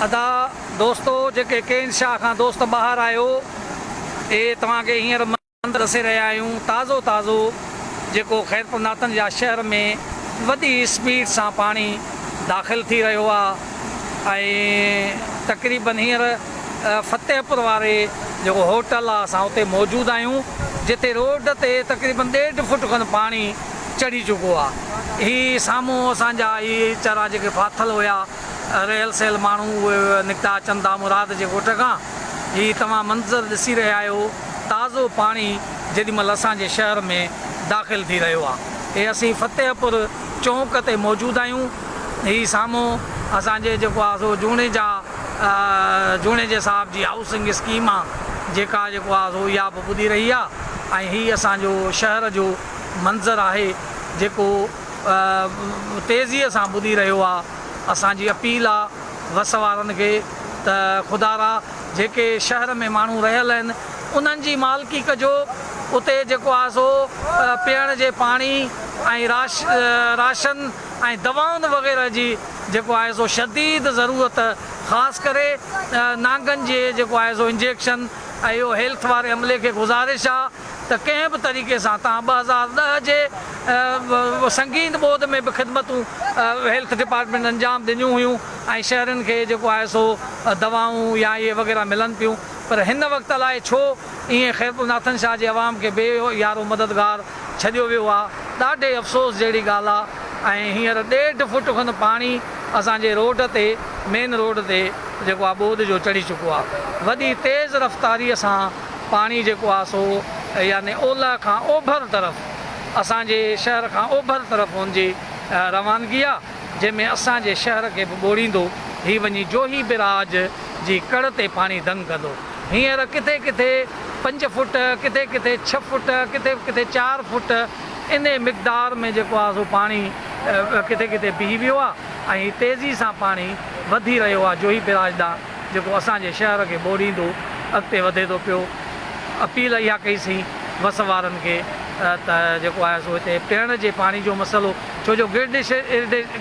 ادا دوستو جيڪي ڪين شاهه کان دوست ٻاهر آهيو اهي توهان کي هينئر منظر ڏسي رهيا آهيون تازو تازو جيڪو خيرپور ناٿن جا شهر ۾ وڏي اسپيڊ سان پاڻي داخل ٿي رهيو آ ۽ تقريبن هينئر فتح پور واري جيڪو هوٽل آ اسان اتي موجود آهيون جتي روڊ تي تقريبن ڏيڍ فٽ کن پاڻي چڙهي چڪو آ هي سامهون اسان جا هي چرا جيڪي ڦاٿل هيا رهيل سهيل ماڻهو اهي نڪتا اچن ٿا مراد جي ڳوٺ کان. هي توهان منظر ڏسي رهيا آهيو تازو پاڻي جيڏي مهل اسان جي شهر ۾ داخل ٿي رهيو آهي. هي اسين فتح پور چونڪ تي موجود آهيون. هي سامهون اسان جي جيڪو آهي سو جوڻيجا جوڻيجي صاحب جي هائوسنگ اسڪيم آهي جيڪا جيڪو آهي سو اها به ٻڌي رهي آهي ۽ هي اسان جو شهر جو منظر آهي جيڪو تيزيء سان ٻڌي رهيو آهي. اسان جي اپيل آهي وس وارن کي ته خدارا جيڪي شهر ۾ ماڻهو رهيل آهن انهن جي مالڪي ڪجو اتي جيڪو آهي سو پيئڻ جي پاڻي ۽ راشن ۽ دوائن وغيره جي جيڪو آهي سو شديد ضرورت خاص ڪري نانگن جي جيڪو آهي سو انجيڪشن ۽ اهو هيلٿ واري عملي کي گذارش آهي ته ڪنهن به طريقي سان توهان 2010 جي سنگين ٻوڏ ۾ به خدمتون هيلٿ ڊپارٽمينٽ انجام ڏنيون هيون ۽ شهرين کي جيڪو آهي سو دوائون يا اهي وغيره ملن پيون پر هن وقت الائي ڇو ائين خيرپور ناٿن شاهه جي عوام کي بي يارو مددگار ڇڏيو ويو آهي ڏاڍي افسوس جهڙي ڳالهه آهي ۽ هينئر ڏيڍ فوٽ کن پاڻي اسان جي روڊ تي مين روڊ تي جيڪو آهي ٻوڏ جو چڙهي چڪو آهي وڏي تيز رفتاري سان پاڻي جيڪو آهي سو يعني اولهه کان اوڀر طرف اسان جي شهر کان اوڀر طرف ان جي روانگي آهي جنهن ۾ اسان جي شهر کي به ٻوڙيندو هي وڃي جوهي براج جي ڪڙ تي پاڻي دنگ ڪندو. هينئر ڪٿي ڪٿي پنج فوٽ، ڪٿي ڪٿي ڇهه فوٽ، ڪٿي ڪٿي چار فوٽ انهي مقدار ۾ جيڪو آهي سو پاڻي ڪٿي ڪٿي بيهي ويو آهي ۽ هي تيزي سان پاڻي وڌي رهيو آهي جوهي براج ڏانهن. جيڪو اسان جي شهر کي ٻوڙيندو اڳتي وڌي ٿو پيو. اپيل اها ڪئي سين وس وارن کي ته جيڪو آهي سو هتي پيئڻ جي پاڻي جو مسئلو ڇو جو گرڊ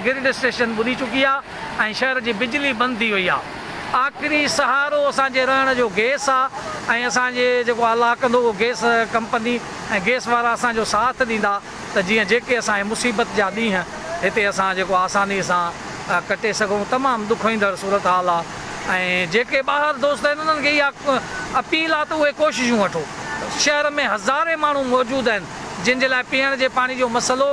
گرڊ اسٽيشن ٻڏي چڪي آهي ۽ شهر جي بجلي بند ٿي وئي آهي. آخري سهارو اسان جي رهڻ جو گئس آهي ۽ اسان جي جيڪو الله ڪندو اهو گئس ڪمپني ۽ گئس وارا اسان جو ساٿ ڏيندا ته جيئن جيڪي اسان هي مصيبت جا ڏينهن هتي اسان جيڪو آساني سان ڪٽي سگهون تمام ڏکوئيندڙ صورتحال آ ۽ جيڪي ٻاهر دوست آهن انهن کي اها اپيل آ ته اهي ڪوششون وٺو شهر ۾ هزارين ماڻهو موجود آهن جن جي لاء پيئڻ جي پاڻي جو مسئلو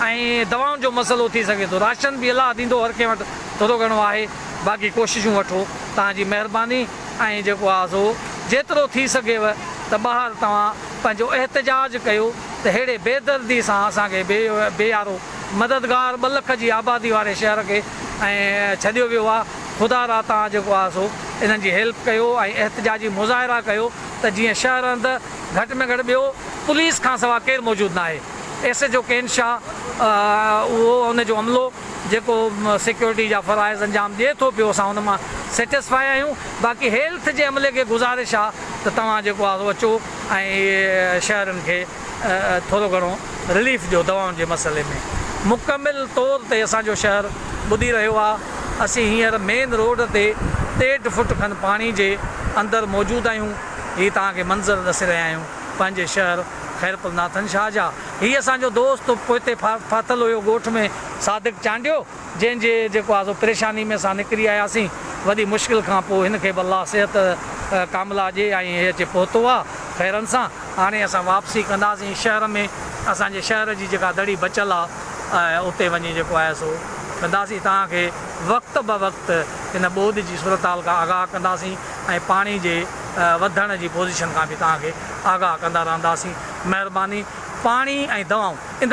۽ دوائن جو مسئلو ٿي سگهي ٿو راشن به الله ڏيندو هر ڪنهن وٽ ٿورو گهڻو آهي باقي ڪوششون وٺو توهان جي مهرباني ۽ جيڪو آ سو جيترو ٿي سگهيو ته ٻاهر توهان پنهنجو احتجاج ڪيو ته ههڙي بيدردي سان اسان کي بي بي يارو مددگار ٻه لک جي آبادي واري شهر کي ائين ڇڏيو ويو آ خدا را توهان جيڪو آ سو انهن جي هيلپ ڪيو ۽ احتجاجي مظاهرا ڪيو ته جيئن شهر اندر گهٽ ۾ گهٽ ٻيو پوليس کان سوا ڪير موجود ناهي ايس ايچ او ڪين شاهه اهو ان جو عملو جيڪو سيڪيورٽي جا فرائض انجام ڏئي ٿو پيو اسان ان مان سيٽسفائي آهيون باقي هيلٿ جي عملي کي گذارش آ ته توهان جيڪو آ سو اچو ۽ شهرين کي ٿورو گهڻو رليف ڏيو دوائن جي مسئلي ۾ مڪمل طور تي اسان جو شهر ٻڏي رهيو آ اسين هينئر مين روڊ تي ڏيڍ فٽ کن پاڻي جي اندر موجود آهيون هي توهان کي منظر ڏسي رهيا آهيون پنهنجي شهر خيرپور ناٿن شاهه جا هي اسان جو دوست پوئتي ڦاٿل هيو ڳوٺ ۾ صادق چانڊيو جنهن جي جيڪو آ سو پريشاني ۾ اسان نڪري آياسين وڏي مشڪل کان پوء هن کي به الله صحت ڪامله ڏي ۽ هي اچي پهتو آ خيرن سان هاڻي اسان واپسي ڪنداسين شهر ۾ اسان جي شهر جي جيڪا دڙي بچل آ اتي وڃي جيڪو آهي سو ڪنداسين توهان کي وقت به وقت هن ٻوڏ جي صورتحال کان آگاهه ڪنداسين ۽ پاڻي جي وڌڻ جي پوزيشن کان به توهان کي آگاهه ڪندا رهنداسين مهرباني پاڻي ۽ دوائون ان.